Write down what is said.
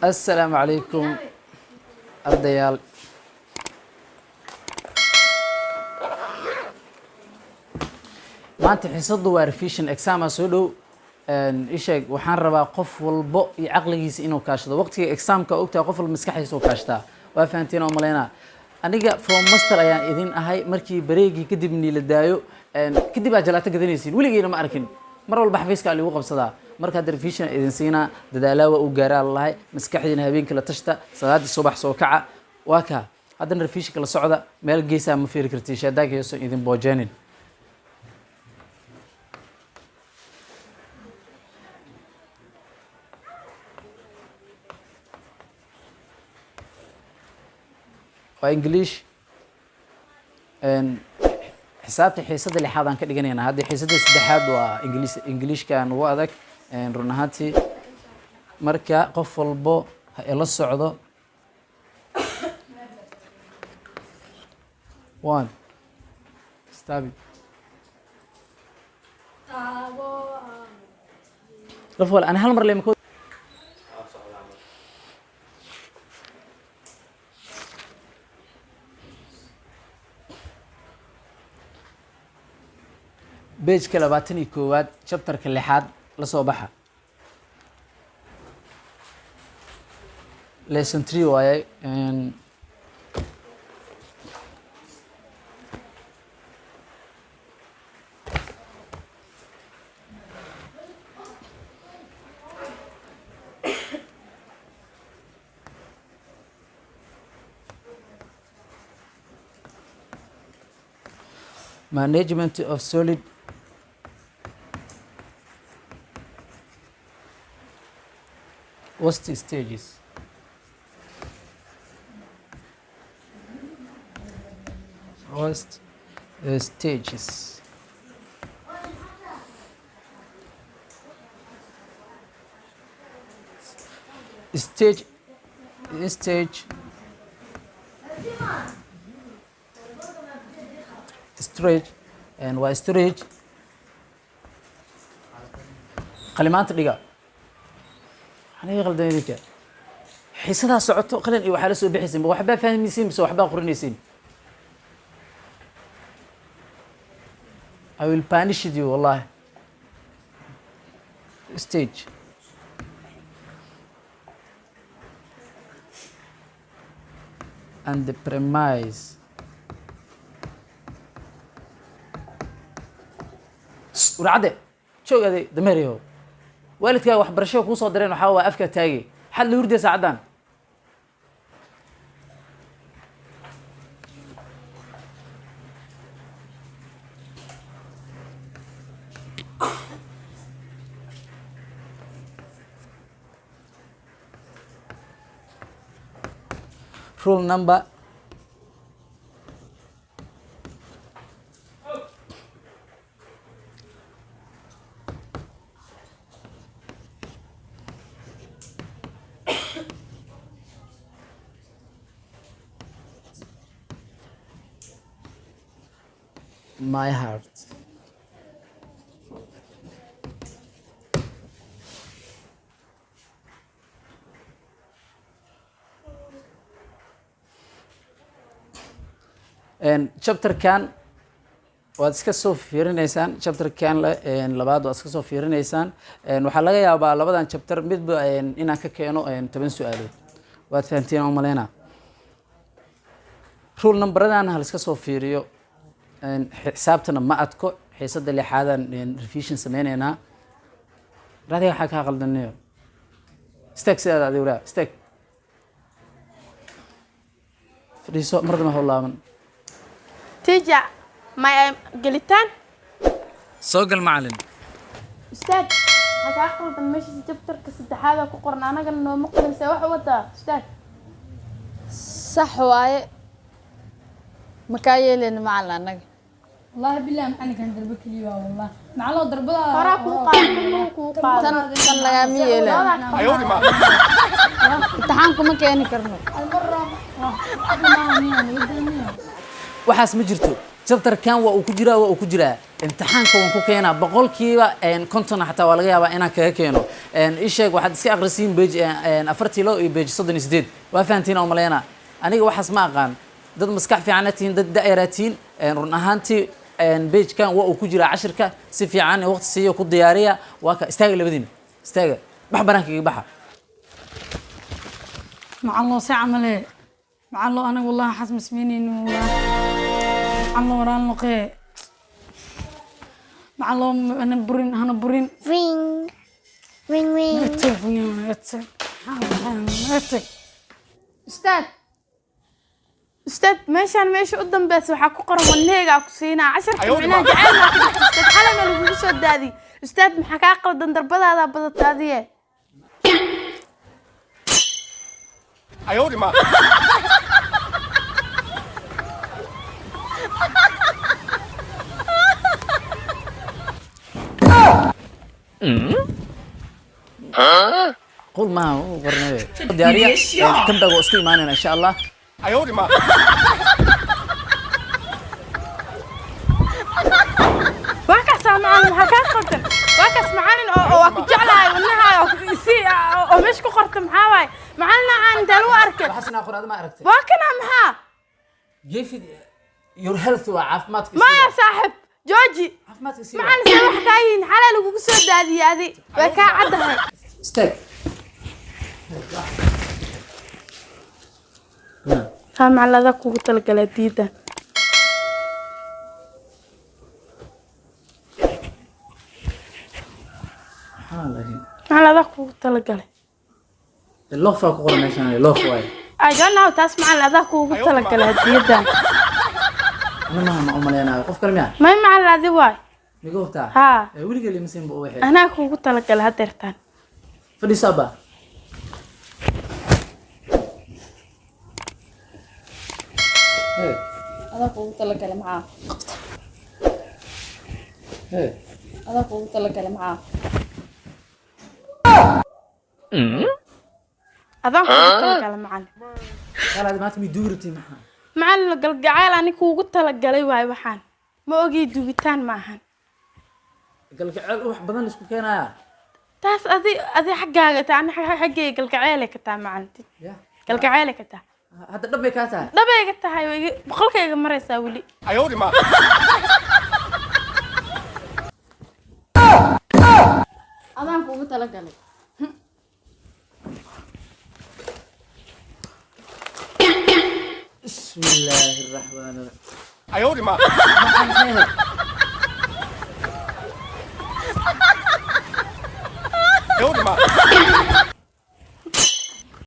Assalaamu calaykum, ardayaal. Maanta xiisadu waa revision, exam-aa soo dhow. Isheeg, waxaan rabaa qof walbo iyo caqligiisa inuu kaashado waqtiga exam-ka. Ogtahay, qof walba maskaxdiisa uu kaashtaa. Waa fahanteen oo malaynaa. Aniga from master ayaan idin ahay. Markii break-gii kadib niila daayo kadib aa jalaato gadanaysiin, weligiina ma arkin. Mar walba xafiiska ligu qabsadaa. Marka hadda revision idin siinaa, dadaalaa waa u gaaraa lalahay. Maskaxdiina habeenkii la tashta, salaadii subax soo kaca. Waa kaa haddana revision-ka la socda. Meel geesaa ma fiiri kartiin, shaadaanka yoosan idin boojeenin. Waa English. Xisaabta xiisada lixaad aan ka dhiganaynaa. Hadda xiisada saddexaad waa English. English-kan ugu adag run ahaantii. Marka qof walbo ha ila socdo. One, stop it. Qof wal ana hal mar lema. Page-ka 21-aad, chapter-ka lixaad la soo baxa. Lesson 3 waaye. Management of solid waste stages. Waste stages. Stage, stage, storage and waa storage. Qalimaanta dhiga. Maxaa qaldan idinka? Xiisadaa socoto, qalin iyo waxaa la soo bixaysin. Ma waxbaa fahmaysiin mise waxbaa qorinaysiin? I will punish you, wallahi. Stage and the premise. Warcadde joog, aday dameeryahow. Waalidkaaga waxbarasho kuu soo direen. Waxaa waa afkaa taagay. Maxaad la hurdaya saacaddan? Rule number my heart. Chapter-kan waad iska soo fiirinaysaan. Chapter-kan labaad waad iska soo fiirinaysaan. Waxaa laga yaabaa labadan chapter midba inaan ka keeno 10 su-aalood. Waad fahamteen aan umaleynaa. Rule number-adan ha la iska soo fiiriyo. Xisaabtana ma adko. Xiisada lixaadan revision sameyneynaa. Raadiga, waxaa kaa qaldanayo? Istaag sidaada adi. Waraa, istaag, fadhiiso. Mar dambe ha u laaban. Teacher, may I gelitaan? Soo gal, macalin. Ustaad, waxaa kaa qaldan meesha. Chapter-ka saddexaad ku qoran, anagana nooma qorin. See wax u wadaa, ustaad? Sax waaye, makaa yeeleyna macalin annaga. Wallahi billahi, macalinkan darbo keliya waa, wallah macaloo darbada. Horaa kuu qaado, tan kuu qaado. Tan lagaama yeelayo. Imtixaanku ma keeni karno. Waxaas ma jirto. Chapter-kan waa uu ku jiraa, waa uu ku jiraa. Imtixaanka waan ku keenaa 50% xataa waa laga yaabaa inaan kaga keeno. Ii sheeg, waxaad iska akhrisiin page 42 iyo page 38. Waa fahantiin oo maleynaa. Aniga waxaas ma aqaan. Dad maskax fiicanna tihiin, dad da'yaraa tihiin. Run ahaantii pagekan waa uu ku jiraa cashirka. Si fiican waqti siiyo, ku diyaariya. Waa ka istaaga, labadiina istaaga, bax banaanka iga baxa. Macallin, see camale? Macallin, aniga wallahi xas masmeyneyno wallah. Macallin, waraan noqee. Macallin, hana burin, hana burin. Ring. Ring, ring. Naga tag, naga tag, naga tag. Ustaad, ustaad, meeshaan meesha u dambeysa waxaa ku qoran "wadnaheygaa ku siinaa". Casharka micnaha jacayl maa ku jirta? Ustaad, xalay lagugu soo daadiyey. Ustaad, maxaa kaa qaldan? Darbadaadaa badata adiye. 哎呦我的妈！ Qul maaha u qornay. Diyaariya kambaga, waa isku imaanayna insha Allah. 哎呦我的妈！ Waa kaasaa macalin, maxaa kaa qaldan? Waa kaas macalin oo waa ku jeclahay wadnaha oo isii oo meesha ku qorta. Maxaa waaye macalin aan intee lagu arkay? Waxaas inaa qoraada ma aragtay? Waa kana, maxaa? Give it your health, waa caafimaadka. Maya saaxib, jooji. Caafimaadka sii. Macalin, see wax kaa yihiin? Xalay lagugu soo daadiyey, adi way kaa caddahay. Istaag. Haa macalin, adaa kugu talagalay diidda. Maxaa laakiin? Macalin, adaa kugu talagalay. Love aa ku qoran meeshaan, love waaye. I don't know taas. Macalin, adaa kuugu talagalay hadiyadan. Ana maha, ma umaleynayo. Qof kale miya? May macalin, adi waay. Miga hubtaa? Haa. Weligaa lima siin ba ubaxee. Anaa kuugu talagalay hadeertaan. Fadhiiso abba. Hey. Adaa kuugu talagalay, maxaa? Hey. Adaa kuugu talagalay, maxaa? Adaan kuugu talagalay macalin. Kalaad maanta mi duuri rabtay, maxaa? Macalin, galgacayl ani kuugu talagalay waay. Waxaan ma ogii, dugitaan ma ahan. Galgaceel ubax badan la isku keenayaa. Taas adi xaggaaga taa, ani xaggayga galgaceelay ka taa macalin. Ya. Galgaceelay ka taa. Hadda dhab bay kaa tahay? Dhabay ka tahay, way boqolkayga maraysaa weli. 哎呦我的妈！ Adaan kuugu talagalay. Bismi illaahi raxmaani raxiim. 哎呦我的妈！ Maxaa maxay ahayd? 哎呦我的妈！